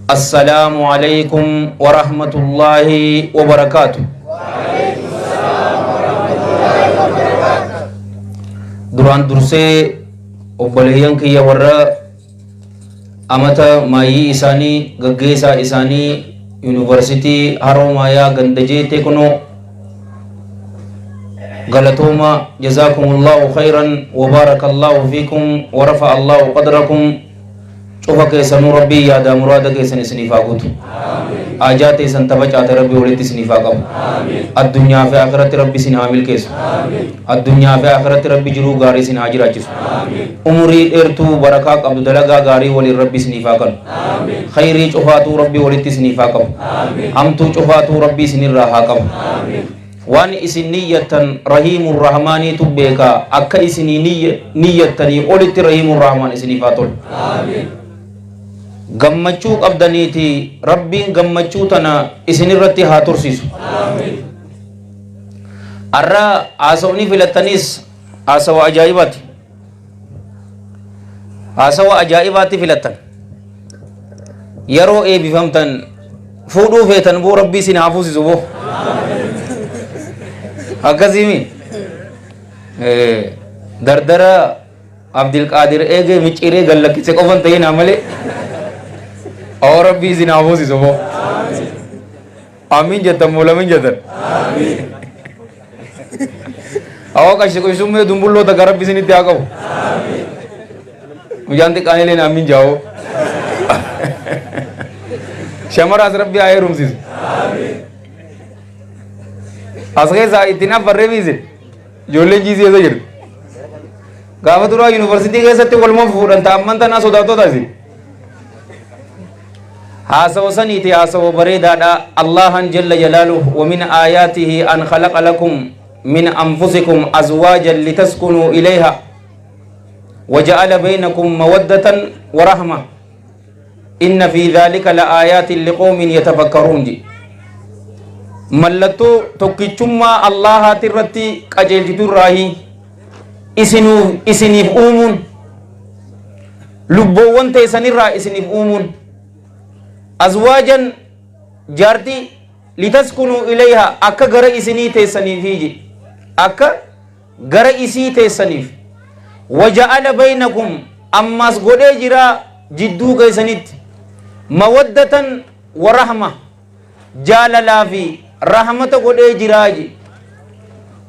السلام عليكم ورحمة الله وبركاته. Duraan dursee obboleeyyan kiyya warra amata maayyii isaanii gaggeessaa isaanii Yuunivarsiitii Haroo Maayaa Gandajee Teeknoo galatooma, jazaakumullahu khayran wa baarakallahu fiikum wa rafa'a Allahu qadrakum. Cufa keessanuu Rabbii yaadaa muraada keessan isiniif haa guutu. Haajaa teessan tafacaate Rabbi walitti isiniif haa qabu. Addunyaa fi akhiratti Rabbi isin haa milkeessu. Addunyaa fi akhiratti Rabbi jiruu gaarii isin haa jiraachisu. Umurii dheertuu barakaa qabdu dalagaa gaarii waliin Rabbi isiniif haa kanu. Khayrii cufaatuu Rabbi walitti isiniif haa qabu. Hamtuu cufaatuu Rabbi isinirraa haa qabu. Waan isin niyyattan Rahiimur Rahmaaniitu beeka, akka isinii niyyattanii olitti Rahiimur Rahmaan isiniif haa tolu. Gammachuu qabdaniiti Rabbiin gammachuu tana isinirratti haa tursiisu. Arra haasawni filattaniis haasawa ajaa'ibaati. Haasawa ajaa'ibaatti filattan. Yeroo eebifamtan fuudhuu feetan boo, Rabbii isin haa fuusisu boo. Akkasiimi. Dardara Abdilqaadir eegee micciiree gallakkise qofan ta'inaa malee. Oo, Rabbii isin haa fuusisu boo. Amiin jettan moo lamin jettan? Awwa, qashi qishummee dumbulloo takka Rabbi isinitti haa qabu. Mucaan xiqqaan illee amiin jaawoo. Shamaraas Rabbi haa heerumsiisu. As keessaa ittiin affarree miisin. Ijoolleen jiisii eessa jirti? Gaafa duraa yuunivarsiitii keessatti waluma fuudhan ta'amman tanaa sodaattoota isin. Haasawa saniiti, haasawa bareedaadha. Allahan jalla jalaaluhu, wa min aayaatihi an khalaqa lakum min anfusikum azwaajan litaskunuu ilayha wa ja'ala baynakum mawaddatan wa rahma, inna fi dhalika la aayaatin liqawmin yatafakkaruun ji. Mallattoo tokkichummaa Allahaati irratti qajeelchitu irraahi isinuuf isiniif uumuun, lubboowwan teessanirraa isiniif uumuun, azwaajan, jaartii, litaskunuu ilayha, akka gara isinii teessaniifi je, akka gara isii teessaniif, waja'ala baynakum, ammaas godhee jira jidduu keessanitti, mawaddatan wa rahma, jaalalaa fi rahmata godhee jiraa je.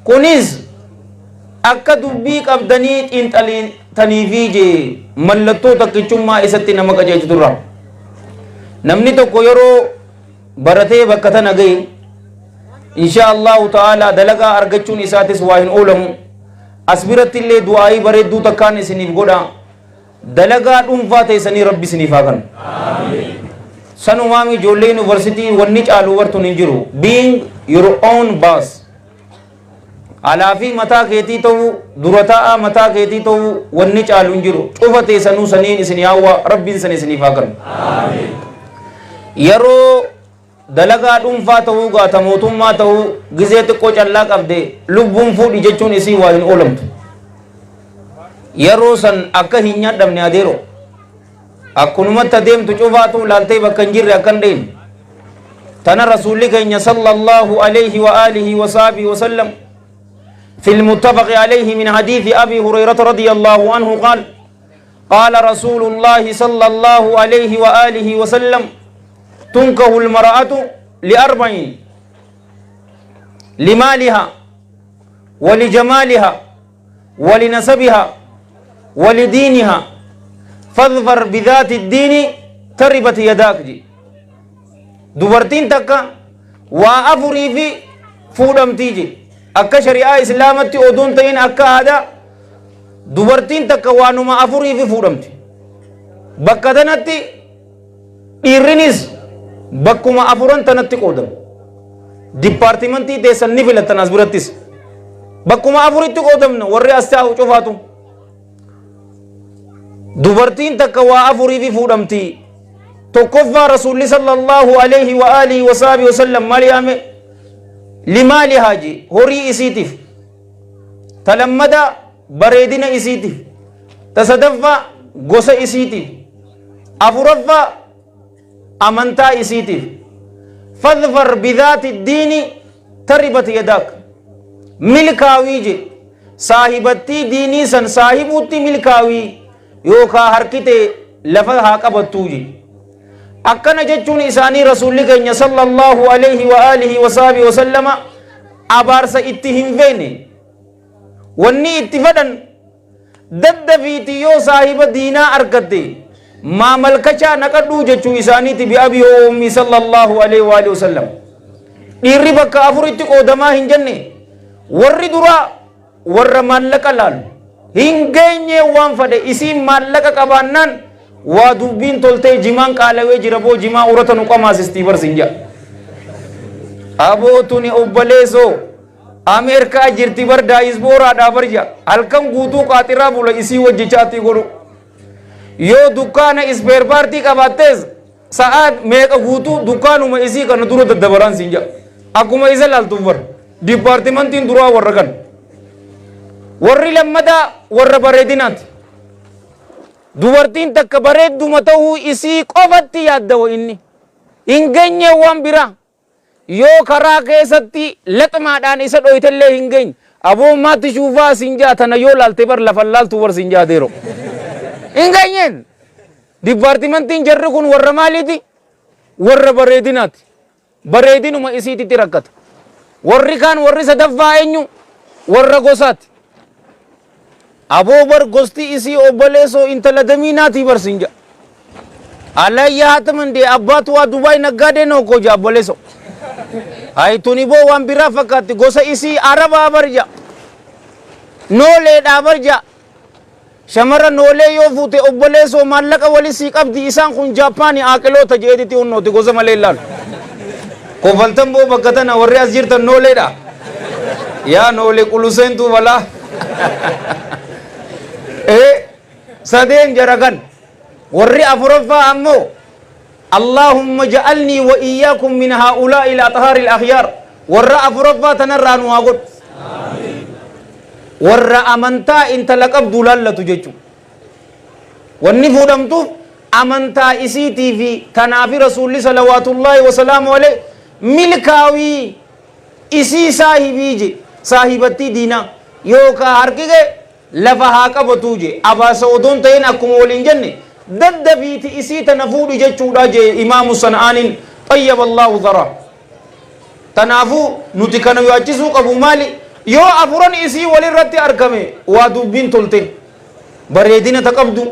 Kunis akka dubbii qabdanii xiinxalitaniifi je. Mallattoo takkichummaa isatti nama qajeelchiturra namni tokko yeroo baratee bakka tana gahe, insha Allahu ta'ala, dalagaa argachuun isaatis waa hin oolamu. As biratti illee du'aayii bareedduu takkaan isiniif godha. Dalagaa dhuunfaa teessanii Rabbi isiniif haa kennu. Sanumaam ijoollee yuunivarsiitii, wanni caalu wartuun hin jiru. Being your own boss, alaa fi mataa keetii ta'uu, dura taa'aa mataa keetii ta'uu, wanni caalu hin jiru. Cufa teessanuu saniin isin yaawwa, Rabbiin san isiniif haa kennu. Yeroo dalagaa dhuunfaa ta'uu gaata, mootummaa ta'uu, gizee xiqqoo callaa qabde lubbuun fuudhi jechuun isii waa hin oolamtu. Yeroo san akka hin nyaadhamne adeero, akkunumatti adeemtu cufaatu laaltee bakka hin jirre akka hin deemne. Tana Rasuulli keenya sallallahu alayhi wa alihi wa sahbihi wa sallam, في المتفق عليه من حديث أبي هريرة رضي الله عنه قال: قال رسول الله صلى الله عليه وآله وسلم: تنكه المرأة لأربع: لمالها ولجمالها ولنسبها ولدينها، فاظفر بذات الدين تربت يداك جي. Dubartiin takka waa afurii fi fuudhamtii je. Akka shari'aa Islaamatti oduun ta'in, akka aadaa, dubartiin takka waanuma afurii fi fuudhamti. Bakka tanatti dhiirrinis bakkuma afuran tanatti qoodamu. Dipaartimentii teessan ni filattan. As birattis bakkuma afuritti qoodamna. Warri as taa'u cufaatu, dubartiin takka waa afurii fi fuudhamti. Tokkoffaa, Rasuulli sallallahu alayhi wa alihi wa sahbihi wa sallam maal yaame? Limaalihaa je, horii isiitiif. Ta lammadaa, bareedina isiitiif. Ta sadaffaa, gosa isiitiif. Afuraffaa, Amantaa isiitiif. Fadfar bidhaati diini taribat yadaak. Milkaawii je saahibattii diinii san saahibuutti milkaawii yookaa harki tee lafa haa qabattuu je. Akkana jechuun isaanii Rasuulli keenya sallallahu alaihi wa alihi wa sahbihi wa sallama abaarsa itti hin feene. Wanni itti fedhan daddafiiti yoo saahiba diinaa argatte maamalkachaa naqadhuu jechuu isaaniiti bi abii wa ummii sallallahu alaihi wa alihi wa sallam. Dhiirri bakka afuritti qoodamaa hin jenne. Warri duraa warra maallaqa laalu. Hin geenyee waan fadhe isiin maallaqa qabaannaan waa dubbiin toltee jimaan qaalawee jira boo jimaa urata nu qamaasistii bar sin ja'a. Aboo tuni obbaleesoo Ameerikaa jirti bar daayisbooraadhaa bar ja'a. Halkan guutuu qaaxiraa bula isii wajji chaatii godhu. Yoo dukkaana ispeer paartii qabaattees Sa'aa meeqa guutuu dukkaanuma isii kana dura daddabaraan siin jedha. Akkuma isa laaltuuf bar. Dipaartimantiin duraa warra kana. Warri lammataa warra bareedinaati. Dubartiin takka bareedduma ta'uu isii qofatti yaaddawa inni. Hin geenye waan biraa. Yoo karaa keessatti laxmaadhaan isa dhoytellee hin geenye. Aboo maatti shuufaa siin jaa tana yoo laalte bar lafan laaltuu bar siin jaa deero. Hin geenyeen. Dipaartimantiin jarri kun warra maaliiti? Warra bareedinaati. Bareedinuma isiititti rakkata. Warri kaan warri sadaffaa eenyu? Warra gosaati. Aboo bar gosti isii obboleessoo intala damiinaatii bar siin jedha. Alayya haataman dee abbaatu waa Dubaay naggaadee noo koo jaa obboleessoo. Hayi tuni boo waan biraa fakkaatti gosa isii Arabaa bar jaa. Nooleedhaa bar jaa. Shamara noolee yoo fuute obboleessoo maallaqa wali sii qabdi isaan kun Jaappaani aaqiloota je'eetitti hunnooti gosa malee ilaalu. Kofaltan boo bakka tana warri as jirtan nooleedha. Yaa noolee quluseentuu balaa. Ee sadeen jara kan warri afuraffaa ammoo Allaahumma ja'alnii wa iyyakum min haa'ulaa'i al-athaari al-akhyaar warra afuraffaa tanarraa nu haa godhu. Warra amantaa intala qabdu laallatu jechuudha. Wanni fuudhamtuuf amantaa isiitii fi tanaafi Rasuulli salawaatullaahi wasalaamu alayhi milkaawii isii saahibii je saahibattii diinaa yookaa harki kee lafa haa qabatuu je abaasa odoon ta'in akkuma waliin jenne daddafiiti isii tana fuudhi jechuudha je imaamu san'aanin xayyaballaahu dharaa. Tanaafuu nuti kana yaachisuu qabu maali? Yoo afuran isii walirratti argame waa dubbiin tolte. Bareedina ta qabdu,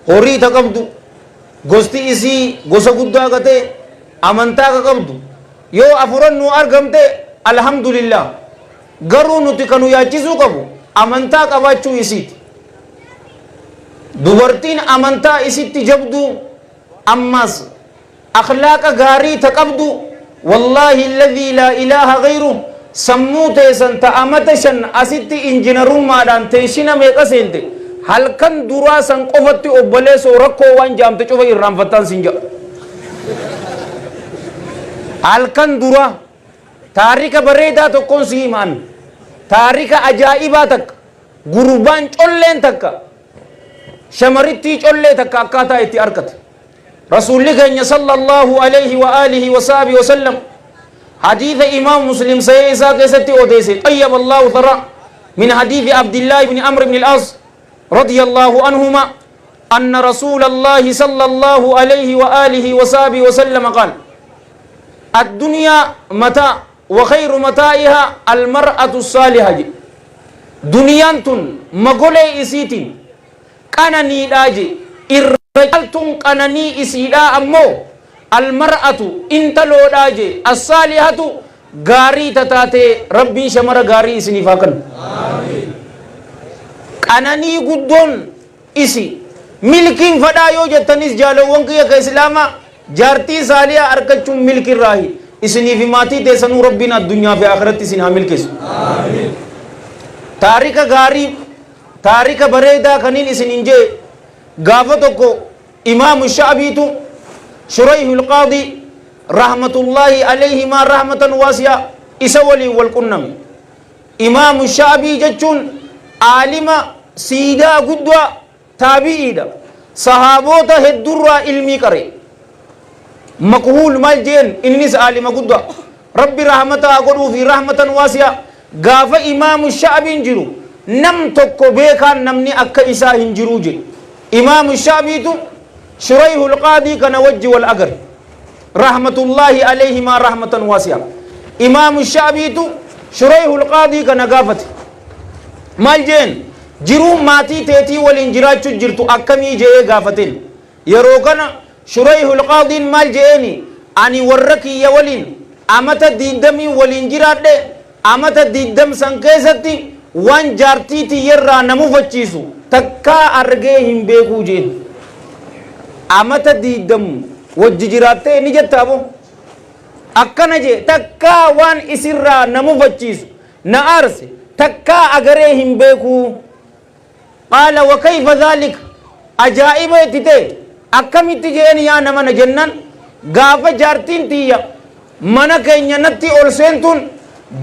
horii ta qabdu, gosti isii gosa guddaa ka ta'e, amantaa ka qabdu. Yoo afuran nuu argamte alhamdulillah. Garuu nuti ka nu yaachisuu qabu amantaa qabaachuu isiiti. Dubartiin amantaa isitti jabduu ammaas Akhlaaqa gaarii ta qabdu wallaahi alladhii laa ilaaha ghayruh sammuu teessan ta amata 5 asitti injinarummaadhaan tenshina meeqa seente halkan duraa san qofatti obboleessoo rakkoo waan jaamte cufa irraanfattaan sin ja'a. Halkan duraa taarika bareedaa tokkoon si hima an taarika ajaa'ibaa takka gurbaan colleen takka shamarittii collee takka akkaataa itti arkate. Rasuulli keenya sallallahu alayhi wa alihi wa sahbihi wa sallam hadiisa imaam Muslim sahih isaa keessatti odeesse xayyaba Allahu thara min hadiisi Abdillah ibn Amr ibn al-As radiyallahu anhuma anna rasuulallahi sallallahu alayhi wa alihi wa sahbihi wa sallam qaal addunyaa mataa wa khayru mataa'iha almar'atu saaliha jedhe duniyaan tun magolee isiitiin qananiidha je. Irra caaltuun qananii isiidhaa ammoo almar'atu intaloodha je. Assaalihatu gaarii ta taate. Rabbiin shamara gaarii isiniif haa kennu. Qananii guddoon isi. Milkiin fadhaa yoo jettanis jaalowwan kiyya ka islaamaa jaartii saalihaa argachuun milkirraahi. Isinii fi maatii teessanuu Rabbiin addunyaa fi akhiratti isin haa milkeessu. Taarika gaarii Taarika bareedaa kaniin isiniin je'e gaafa tokko Imaamu Sha'biitu Shurayhul Qaadii rahmatullaahi alayhimaa rahmatan waasi'a isa waliin wal qunname. Imaamu Sha'bii jechuun aalima siidaa guddaa taabi'iidha. Sahaaboota heddurraa ilmii qare. Makhuul maal jeen? Innis aalima guddaa, Rabbi rahmata haa godhuufi rahmatan waasi'a. Gaafa Imaamu Sha'biin jiru nam tokko beekaan namni akka isaa hin jiruu jedhe. Imaamu Sha'biitu Shurayhul Qaadii kana wajji wal agare, rahmatullaahi alayhimaa rahmatan waasi'a. Imaamu Sha'biitu Shurayhul Qaadii kana gaafate. Maal jeen? Jiruu maatii teetii waliin jiraachuu jirtu akkamii je'ee gaafateen. Yeroo kana Shurayhul Qaadiin maal je'eeni? Ani warra kiyya waliin amata diiddamiin waliin jiraadhe, amata diiddam san keessatti waan jaartii tiyyarraa na mufachiisu takkaa argee hin beekuu je'een. Amata diiddam wajji jiraattee ni jetta aboo? Akkana je'e, takkaa waan isirraa na mufachiisu, na aarse takkaa agaree hin beekuu. Qaala wa kayfa dhaalika? Ajaa'iba itti ta'e, akkamitti je'een yaa namana jennaan, gaafa jaartiin tiyya mana keenya natti ol seentuun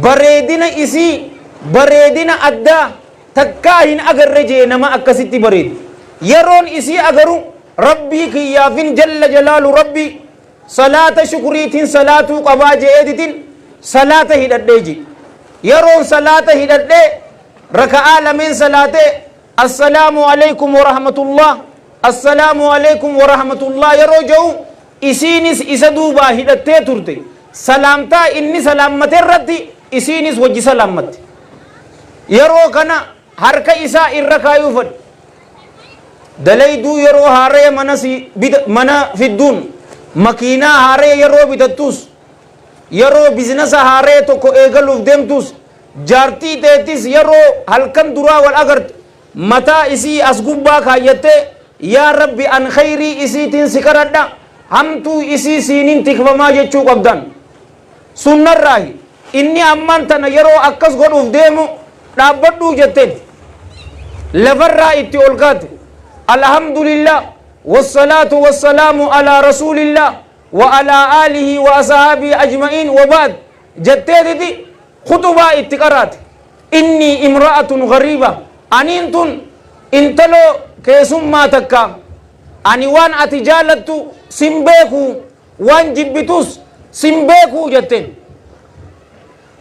bareedina isii bareedina addaa takkaa hin agarre je'e, nama akkasitti bareedu. Yeroon isii agaru Rabbii kiyyaafin jalla jalaalu Rabbii salaata shukriitiin salaatuu qabaa je'eetitin salaata hidhadhee je'e. Yeroon salaata hidhadhee raka'aa lameen salaatee assalaamu aleykum warahmatullah, assalaamu aleykum warahmatullah yeroo je'u, isiinis isa duubaa hidhattee turte. Salaamtaa inni salaammate irratti isiinis wajji salaammatte. Yeroo kana harka isaa irra kaayuu fadhe. Dalayduu yeroo haaraya mana si bita, mana fidduun, makiinaa haaraya yeroo bitattus, yeroo bizinasa haaraya tokko eegaluuf deemtus, jaartii teetis yeroo halkan duraa wal agarte mataa isii as gubbaa kaayyattee, yaa Rabbi, an khayrii isiitiin si kadhadha, hamtuu isii siinin tikfamaa jechuu qabdan. Sunnarraahi. Inni ammaan tana yeroo akkas godhuuf deemu, dhaabbadhuu jetteen. Lafarraa itti ol kaate. Alhamdulillah, wassalaatu wassalaamu alaa rasuulillah wa alaa aalihi wa asahaabii ajma'iin wa ba'd jetteetiti khuxubaa itti qaraate. Innii imra'atun gariiba, aniin tun intaloo keesummaa takka, ani waan ati jaalattu sin beeku, waan jibbitus sin beekuu jetteen.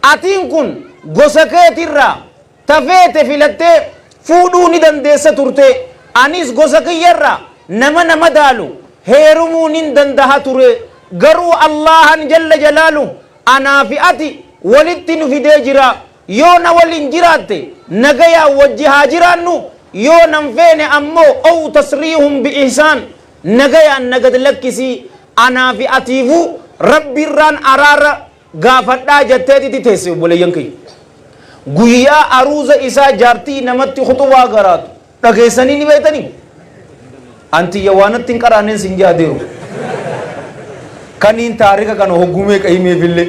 Atiin kun gosa keetirraa ta feete filattee fuudhuu ni dandeessa turte, anis gosa kiyyarraa nama na madaalu heerumuu nin dandaha ture, garuu Allaahan jalla jalaaluh anaa fi ati walitti nu fidee jira, yoo na waliin jiraatte nagayaan wajji haa jiraannu, yoo nan feene ammoo ow tasriihun bi ihsaan, nagayaan na gad lakkisii, anaa fi atiifuu Rabbiirraan araara gaafadhaa jetteetiti teesse. Obboleeyyan kiyya, guyyaa aruuza isaa jaartii namatti khuxubaa garaatu dhageessanii ni beektanii? Antiyya waanatti hin qaraanneen sin jaadeeru kaniin taarika kana hogguu meeqa himeefillee,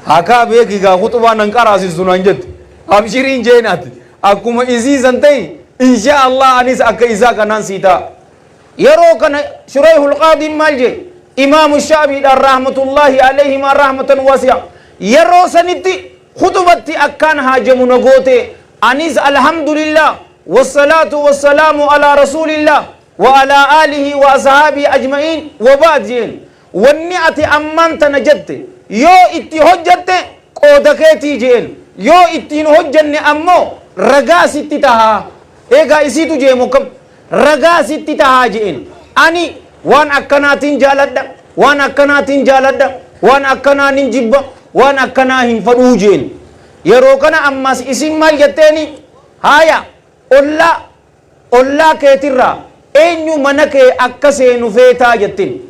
hakaa beeki gaa khuxubaa nan qaraasistu naan jette. Abshiriin jeen, ati akkuma isii san ta'i, insha Allah anis akka isaa kanaan sii ta'a. Yeroo kana Shurayhul Qaadiin maal jee Imaamu Shaabiidhaan rahmatullaahi alayhimaa rahmatan wasi'a? Yeroo sanitti khuxubatti akkaan haajamu na goote, anis alhamdulillah, wassalaatu wassalaamu alaa rasuulillah wa alaa aalihi wa asahaabii ajma'iin wa ba'd jeen. Wanni ati ammaan tana jette yoo itti hojjatte qooda keetii jeen, yoo itti hin hojjanne ammoo ragaa sitti tahaa. Eegaa isiitu jee moo akkam? Ragaa sitti tahaa jeen. Ani waan akkanaatiin jaaladha, waan akkanaatiin jaaladha, waan akkanaa nin jibba, waan akkanaa hin fadhuu jeen. Yeroo kana ammas isin maal jetteeni? Haaya, ollaa keetirraa eenyu mana kee akka seenu feetaa jettin.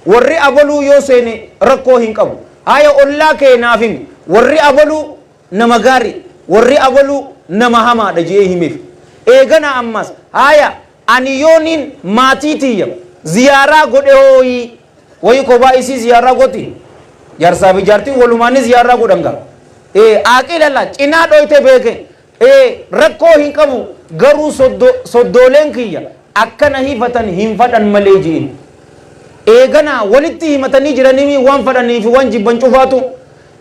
Warri abaluu yoo seene rakkoo hin qabu. Haaya, ollaa kee naaf himi, warri abaluu nama gaarii, warri abaluu nama hamaadha je'ee himeef. Eegana ammas, haaya, ani yooniin maatii tiyya ziyaaraa godhe hooyi? Wayi kophaa isii ziyaaraa goti? Jaarsaa fi jaartiin walumaani ziyaaraa godhan gaa. Ee, aaqila la cinaa dhoyte beeke. Ee, rakkoo hin qabu, garuu soddooleen kiyya akka na hifatan hin fadhan malee ji'in. Eeganaa walitti himatanii jiranimi waan fadhanii fi waan jibban cufaatu.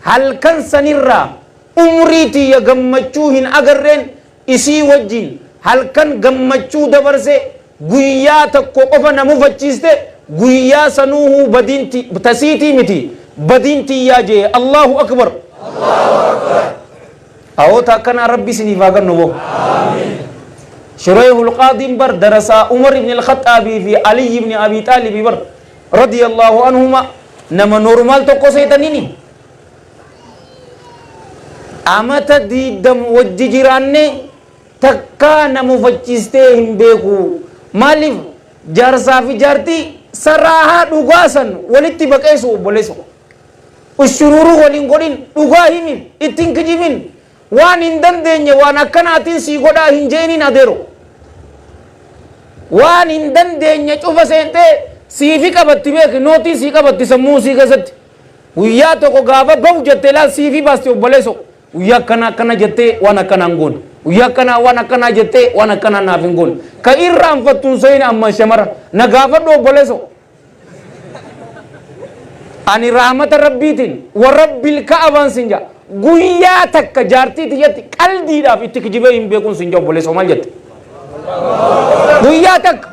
Halkan sanirraa umrii tiyya gammachuu hin agarreen isii wajjin halkan gammachuu dabarse, guyyaa tokko qofa na mufachiiste. Guyyaa sanuuhuu badiin tasiitii miti badiin tiyyaa jee. Allahu akbar. Awoota akkanaa Rabbi isiniif haa kennu boo. Shurayhul Qaadiin bar darasaa Umar ibn al-Khaxaabii fi Ali ibn Abi Xaalibii bar radiyallahu anhuma, nama normal tokko seetanini. Amata 20 wajji jiraanne, takkaa na mufachiistee hin beeku. Maaliif? Jaarsaa fi jaartii saraahaa dhugaa san walitti baqeessu, obboleessu. Ushururuu waliin godhin, dhugaa himin, ittiin kijibin, waan hin dandeenye waan akkanaatiin sii godhaa hin jeeniin adeero. Waan hin dandeenye cufa seentee siifi qabatti, beeki, nootii sii qabatti sammuu sii keessatti. Guyyaa tokko gaafa bahu jettee laal siifi baasti, obboleesso. Guyyaa akkana akkana jettee waan akkanaa hin goone. Guyyaa akkanaa waan akkanaa jettee waan akkanaa naaf hin goone. Ka irraanfattuun seeni amma shamara. Na gaafadhu, obboleesso. Ani rahmata Rabbiitiin wa Rabbil Ka'abaan sin jaa. Guyyaa takka jaartii tiyyatti qaldiidhaaf itti kijibee hin beekuun sin jaa, obboleesso, maal jette? Guyyaa takka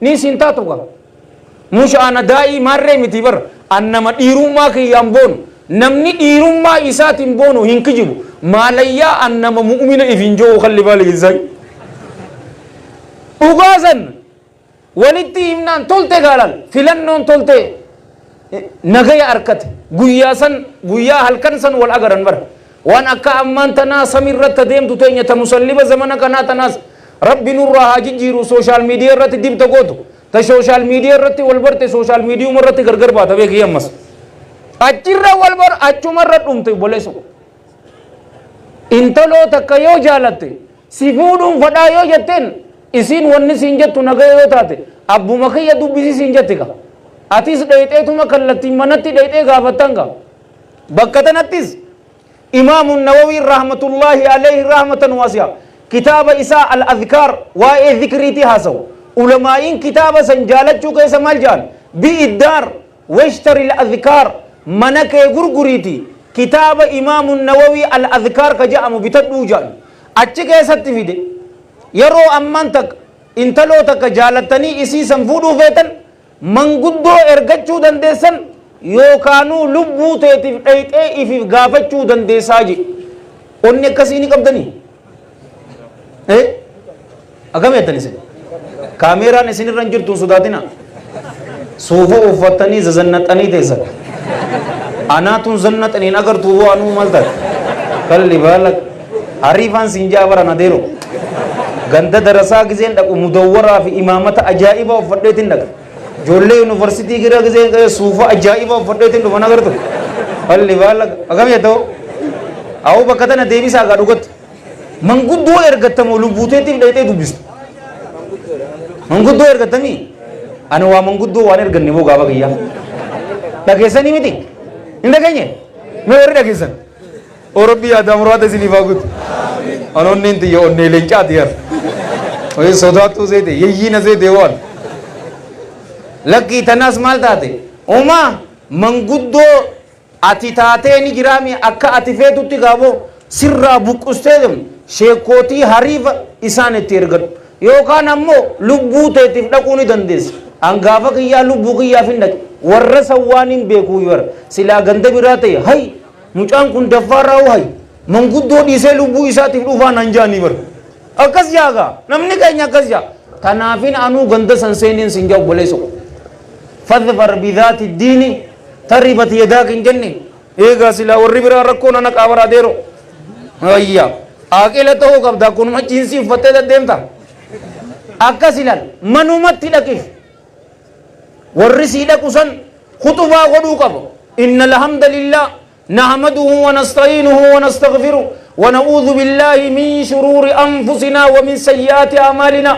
ni sin taatu gaa. Musha ana daa'ii maarree miti bar, an nama dhiirummaa kiyyaan boonu. Namni dhiirummaa isaatiin boonu hin kijibu. Maalayyaa an nama mu'umina if hin jiru kalli baali gizzay. Dhugaa san walitti himnaan tolte gaalal filannoon tolte, nagaya arkate. Guyyaa san, guyyaa halkan san wal agaran bara. Waan akka ammaan tanaa sami irratti deemtu teenya ta musalliba zamana kanaa tanaas Rabbi nurraa haa jijjiiru. Social media irratti dibta gootu, ta social media irratti wal barte, social mediuma irratti gargar baata, beekii. Ammas achirra wal bar, achumarra dhumte, obboleessu. Intaloo takka yoo jaalatte, si fuudhuun fadhaa yoo jetteen, isiin wanni siin jettu nagaya yoo taate, abbuma kiyya dubbisi siin jetti ka. Atis dheeyxeetuma kallattiin manatti dheeyxee gaafattan ka. Bakka tanattis Imaamu Nawawi rahmatullahi alayhi rahmatan wasi'a kitaaba isaa Al-Adhkaar waa'ee zikriitii haasawu. Ulamaa'iin kitaaba san jaalachuu keessa maal jedhan? Bi'i daar washtari al-adhkaar, mana kee gurguriiti kitaaba Imaamu Nawawi Al-Adhkaar ka jedhamu bitadhuu jedhan. Achi keessatti fide, yeroo ammaan takka intaloo takka jaalattanii isii san fuudhuu feetan, manguddoo ergachuu dandeessan yookaanuu lubbuu teetiif dhayxee ifiif gaafachuu dandeessaa je. Onni akkasii ni qabdanii? Akkam jettan isin? Kaameeraan isinirra hin jirtu, hin sodaatina. Suufa uffattanii zazannaxanii teessan. Anaatuun zannaxaniin agartuu boo, anuu maal taate? Kalli baala hariifaan siin jaa bara nadeero. Ganda darasaa gizeen dhaqu mudawwaraa fi imaamata ajaa'ibaa uffadheetiin dhaqa. Ijoollee yuunivarsiitii gira gizeen qa'ee suufa ajaa'ibaa uffadheetiin dhufan agartu. Kalli baala akkam jettoo? Awoo, bakka tana deebisaa gaa dhugatti. Manguddoo ergattamoo lubbuuteetiif dhaqxee dubbistu? Manguddoo ergattamii? Ani waa manguddoo waan erganne moo gaafa kiyyaa? Dhageessanii miti? Hin dhageenye? Mee warri dhageessan? Oo Rabbi yaadaa muraada isiniif haa guutu. An onneen tiyya onnee leencaati yar. Oye, sodaattuu seete, yeyyiina seete waan. Lakkii tanaas maal taate? Uumaa manguddoo ati taatee ni jiraami, akka ati feetutti gaaboo sirraa buqqustee deemu, sheekootii hariifa isaan itti ergadhu. Yookaan ammoo lubbuu teetiif dhaquu ni dandeessa. An gaafa kiyyaa lubbuu kiyyaaf hin dhaqe. Warra san waan hin beekuu bara. Silaa ganda biraa ta'e, hay, mucaan kun daffaarraa hay manguddoo dhiisee lubbuu isaatiif dhufaa naan jaanii bara. Akkas jaagaa namni keenya akkas jaa. Tanaafin anuu ganda san seeneen sin jaa, obboleesso. Fadfar bidhaati diini taribat yadaak hin jenne. Eegaa silaa warri biraa rakkoo nana qaabara adeero. Ayya. Aqila ta'uu qabda, akkunuma jiinsii uffattee deddeemta. Akkas ilaal manumatti dhaqiif. Warri sii dhaqu san khutubaa godhuu qaba. Inna alhamdulillah nahmaduhu wa nasta'iinuhu wa nastaghfiruh wa na'uudhu billahi min shuruuri anfusina wa min sayyi'aati a'maalina.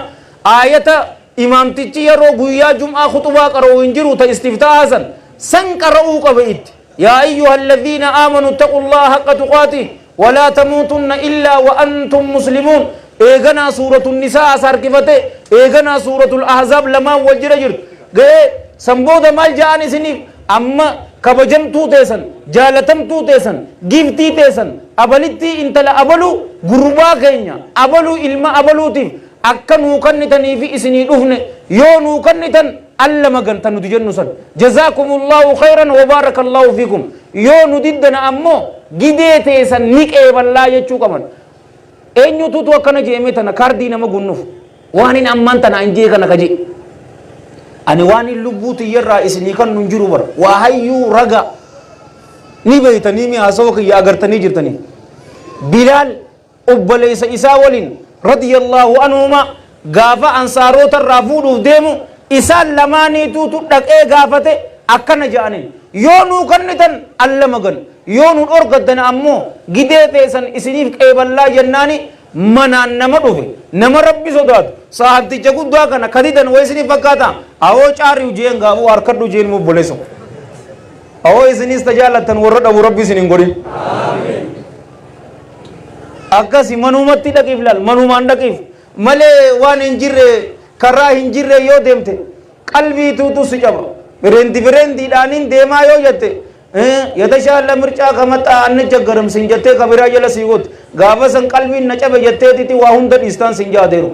Aayata imaamtichi yeroo guyyaa jum'aa khutubaa qara'u hin jiru, ta istiftaaha san san qara'uu qaba itti. Yaa ayyuha alladhiina aamanu ittaqu Allaha haqqa tuqaatih walaa tamuutunna illaa wa antum muslimuun. Eeganaa suuratu nisaa as harkifate, eeganaa suuratul ahzaab lamaan wal jira jirtu ga'ee san booda maal ja'an isiniif? Amma kabajamtuu teessan, jaalatamtuu teessan, giiftii teessan, abalittii intala abaluu, gurbaa keenya abaluu, ilma abaluutiif. Akka nuu kannitaniifi isinii dhufne, yoo nuu kannitan alla magan tan nuti jennu san, jazaakumullahu khayran wa baarakallahu fiikum, yoo nu diddana ammoo gidee teessan ni qeeballaa jechuu qaban. Eenyututu akkana je'e mee tana kaardii nama gunnuuf waanin ammaan tana an je'e kana ka je'e? Ani waanin lubbuu tiyyarraa isinii kannu hin jiru bar, waa hayyuu raga ni beeytanii mi haasawa kiyya agartanii jirtanii. Bilaal obboleessa isaa waliin radiyallaahu anhumaa gaafa ansaaroota irraa fuudhuuf deemu isaan lamaaniituutu dhaqee gaafate. Akkana ja'aniin, yoo nuu kannitan alla magan, yoo nu dhorgattan ammoo gidee teessan isiniif qeeballaa jennaani manaan nama dhufe, nama Rabbi sodaatu, saahibticha guddaa kana kadidan way isiniif fakkaata? Awoo caariu jeen gaafuu harkadhu jeen obboleessa. Awoo isinis tajaalattan warra dhabu Rabbi isin hin godhin. Akkasi manumatti dhaqiif laal, manumaan dhaqiif malee waan hin jirre, karaa hin jirre yoo deemte qalbiituutu si caba. Fireendi fireendiidhaaniin deemaa yoo jette, yatashaalla mircaa kamaxaa anni jaggaram sin jettee kabiraa jala sii goote. Gaafa san qalbiin na cabe jetteetiti waa hunda dhiistaan sin jaadeeru.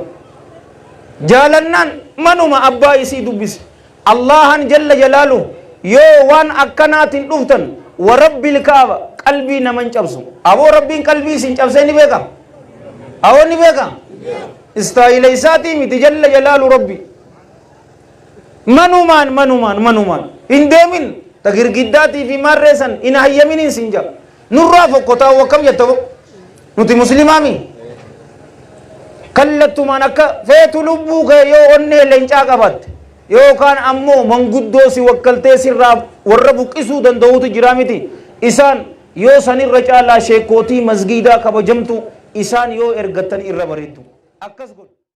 Jaalannaan manuma abbaa isii dubbisi. Allaahan jalla jalaaluhu yoo waan akkanaatiin dhuftan, wa rabbil ka'aba, qalbii nama hin cabsu. Aboo Rabbiin qalbii isin cabsee ni beeka? Awoo ni beeka? Istaayila isaatii miti jalla jalaalu Rabbi. Manumaan manumaan manumaan hin deemin ta girgiddaatii fi maarree san hin hayyaminiin sin jaa. Nurraa fokkotaa akkam jetta boo? Nuti muslimaami. Kallattumaan akka feetu lubbuu kee yoo onnee leencaa qabaatte yookaan ammoo manguddoo si wakkaltee sirraa warra buqqisuu danda'uutu jira miti. Isaan yoo sanirra caalaa sheekootii masgiidaa kabajamtu isaan yoo ergattan irra bareeddu. Akkas godhu.